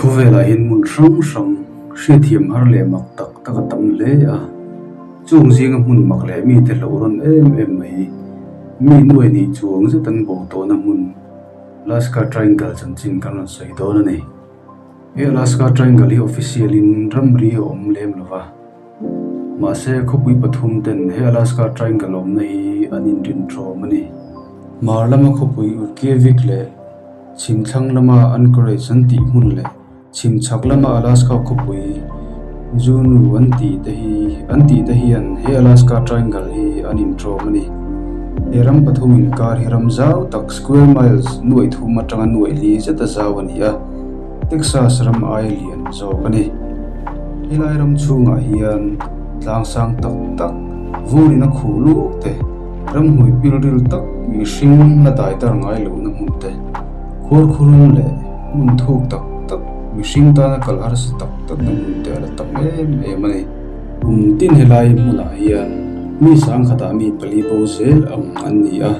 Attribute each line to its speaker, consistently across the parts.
Speaker 1: Khawvelah hian hmun hrang hrang hriatthiam har leh mak tak tak a tam hle a, chung zinga hmun mak leh mite hlauh rawn em em mai mi nuai nih chuang zet an bo tawhna hmun Alaska Triangle chanchin kan rawn sawi dawn a ni. He Alaska Triangle hi official in ramri a awm lem lo va. Mahse, khawpui pathum ten he Alaska Triangle awmna hi an inrin ṭawm a ni. Hmar lama khawpui Utqiagvik leh chhim thlang lama Anchorage an tih hmun leh chhim chhak lama Alaska khawpui Juneau an tih te hi an tih te hian he Alaska Triangle hi an inṭawm a ni. He ram pathum inkar hi ram zau tak square miles nuaih thum atanga nuaih li zeta zau a ni a. Texas ram aia lian zawk a ni. Helai ram chhungah hian tlang sang tak tak, vurin a khuh luk te, ramhmui pilril tak mihring la dai dar ngai lohna hmun te, khuarkhurum leh hmun thuk tak tak mihring tana kal harsa tak takna hmun te a la tam em em a ni. Kum tin helai hmunah hian mi sangkhatah mi pali bo zel ang an ni a.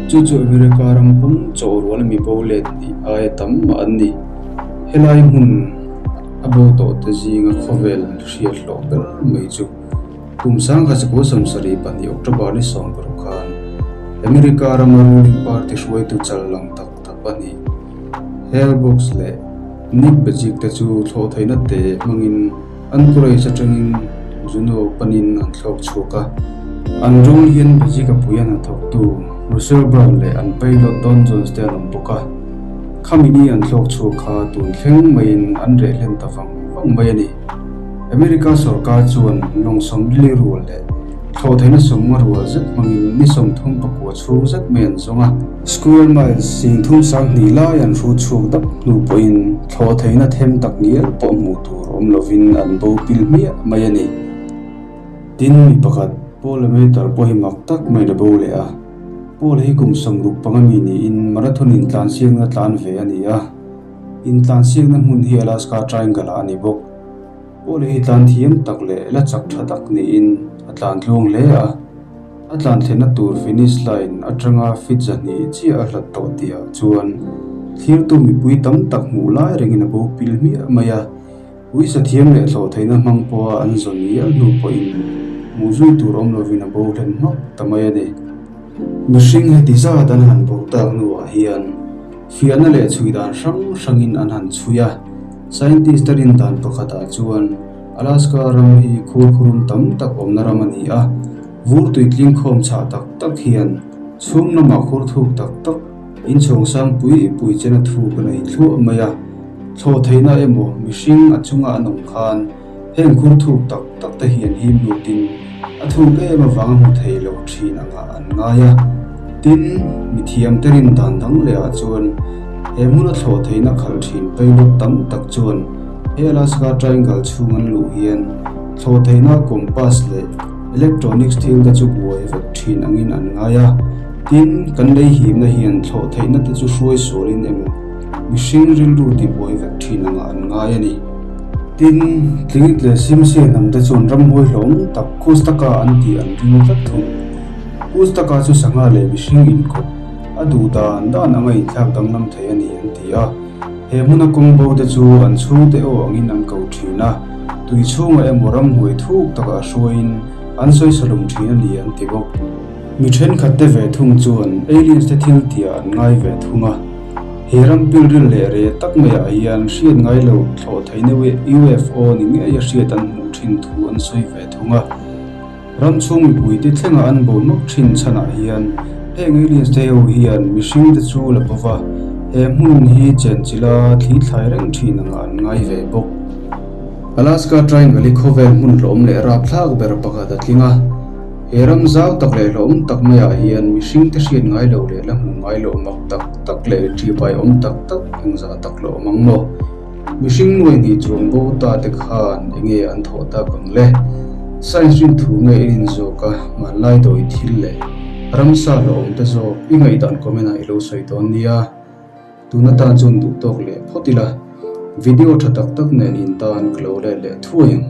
Speaker 1: Chu chu America ram pum chawh rual mi bo let tih aia tam mah an ni. Helai hmun a bo tawh te zinga khawvel hriat hlawh ber mai chu kum sangkhat sakhaw 72 October ni 16 khan America rama ruling party hruaitu chal lang tak tak pahnih Hal Boggs leh Nick Begich te chu thlawh theihna te hmangin Anchorage atangin Juneau panin an thlawk chhuak a. An rawng hian Beijing a pui a hnathawktu Russell Brown leh an pilot Don Jones te an awm bawk a. Khami ni an thlawk chhuak kha tun thleng maiin an reh hlen ta vang vang mai a ni. America sorkar chuan lawng sawmli rual leh thlawh theihna sawmnga rual zet hmangin ni 34 chhung zet mai an zawng a. Square miles singthum sanghnih lai an hrut chhuak dap hnu pawhin thlawh theihna them tak ngial pawh hmuh tur awm lovin an bo pil hmiah mai a ni. Tin, mi pakhat Paul Lemeter pawh hi mak tak maiin a bo leh a. Paul hi kum 65 mi niin marathon intlansiakna tlan ve a ni a. Intlansiakna hmun hi Alaska Triangle ah a ni bawk. Paul hi tlan thiam tak leh la chak tha tak niin a tlan tluang hle a. A tlan thlenna tur finish line atanga feet 200 chiah a hlat tawh tihah chuan thlirtu mipui tam tak hmuh lai rengin a bo pil hmiah mai a. Uisa thiam leh thlawh theihna hmang pawha an zawn ngial hnu pawhin hmuh zui tur awm lovin a bo hlen hmak ta mai a ni. Mihring heti zat an han bo tak hnuah hian fiahna leh chhui dan hrang hrangin an han chhui a. Scientist a rin dan pakhatah chuan Alaska ram hi khurkhurum tam tak awmna ram a ni a, vur tui tling khawm chhah tak tak hian chhung lamah khur thuk tak tak inchhawng sang pui pui chen a thuk a nei thluah mai a. Thlawh theihna emaw mihring a chunga an awm khan heng khur thuk tak tak te hian him lutin a thuk em avanga hmu thei lo thin angah an ngai a. Tin, mithiam te rin dan dang leh ah chuan he hmuna thlawh theihna khalh thin pilot tam tak chuan he Alaska Triangle chhung an luh hian thlawh theihna compass leh electronics thil te chu buai vek thin angin an ngai a. Tin, kan lei himna hian thlawh theihna te chu hruai sualin emaw mihring rilru tibuai vek thin angah an ngai a ni. Tin, Tlingit leh Simse hnam te chuan ramhuai hlawm tak Kustaka an tih an ring tlat thung. Kustaka chu sangha leh mihring inkawp a duh dan dan anga inthlak danglam thei a ni an ti a. He hmuna kawng bo te chu an chhungte aw angin an ko thin a, tui chhungah emaw ramhuai thuk takah hruaiin an sawisalum thin a ni an ti bawk. Mi thenkhat te ve thung chuan aliens te thil tihah an ngai ve thung a. He ram pilril leh reh tak maiah hian hriat ngai lo thlawh theihna UFO ni ngei a hriat an hmuh thin thu an sawi ve thung a. Ram chhung mipuite thlenga an bo nawk thin chhanah hian heng aliens te ho hian mihring te chu la bo va, he hmun hi chenchilh a thli thlai reng thin angah an ngai ve bawk. Alaska Triangle hi khawvel hmun hlawm leh rapthlak ber pakhat a tling a. He ram zau tak leh hlawm tak maiah hian mihring te hriat ngai lo leh la hmuh ngai loh mak tak tak leh ṭihpai awm tak tak engzah tak lo awm ang maw? Mihring nuai hnih chuang bo ta te khan enge an thawh tak ang le? Science rin thu nge i rin zawk a, hmanlai dawi thil leh ramsa hlawhawm te zawk i ngaihdan comment ah i lo sawi dawn nia. Tuna tan chuan duh tawk leh phawt ila, video tha tak tak nen in tan ka lo let leh thuai ang.